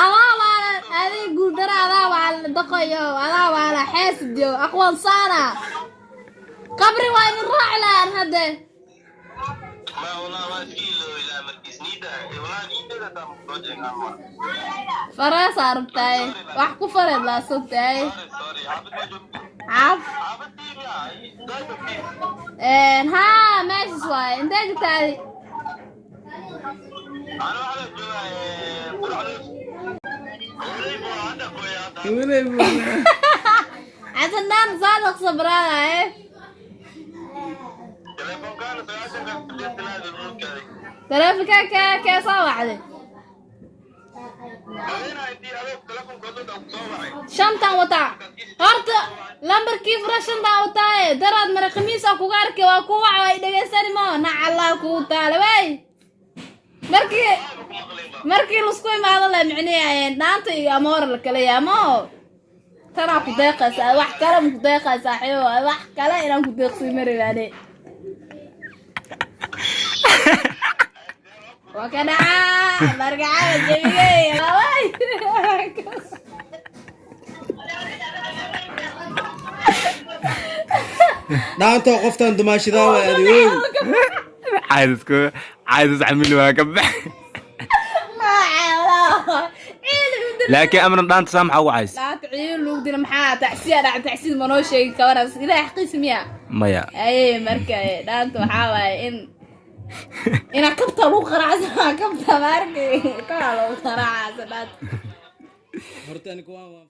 Adaa waalan adig, guuldara adaa waalan, daqayo adaa waala, xeesidyo aqoon saana qabri waa idin raaci lahaan hadde. Ma wallah, waa iska iloobi ilaa markiis niida, wallah niidada taa soo jeegaan. Fareesaa rabtaay, wax ku fareed laasogtahay. Sorry, sorry. Xaafid ma joogto? Xaaf. Xaafadii miya? Daa joogtay? Haa, meeshas waaye. Intee joogtaa adi? Ana waxaa la joogaa Quraclus. Oley buu hadda gooya hadda. Xasan daan saadaq sabraada eh. Telefoonkaana 90-ka sideetanaad mulkaaday. Taleefonka kee soo wacday? Haweenaa intii adoog telefoonkood ku soo wacay. Shantan wataa horta, lambarkii fura shantan wataaye. Daraad mare khamiis aa kuga arkay, waa ku waca, ay dhegaysani mo nacallaa kugu taale wey. Markii Ku maqleen ba. Markii laisku imaado la micnihi dhaanta iyo amoora la kala yaamo, tanaa ku deeqaysa, wax kale ma ku deeqay saaxiibo, wax kale inaan ku deeqsiin maribaane. Waa ka dhacaa margacada jebigey waaway. Dhaantoo qoftan dumaashidaa waa adigooy. Caadisku caadis camil waa ka bax, laakiin Amran, dhaanta saa maxaa ugu cays? Dhaanta ciil lagu dila, maxaa tacsiya dhaca? Tacsida ma noo sheegi kabaras ilaah xaqiisa miya? Maya. Aye, marka dhaanta waxaa waaye in inaa kabta lagu qaraacsan, kabta maarkay taa lagu qaraacsan dhaanta. Horta aniga waan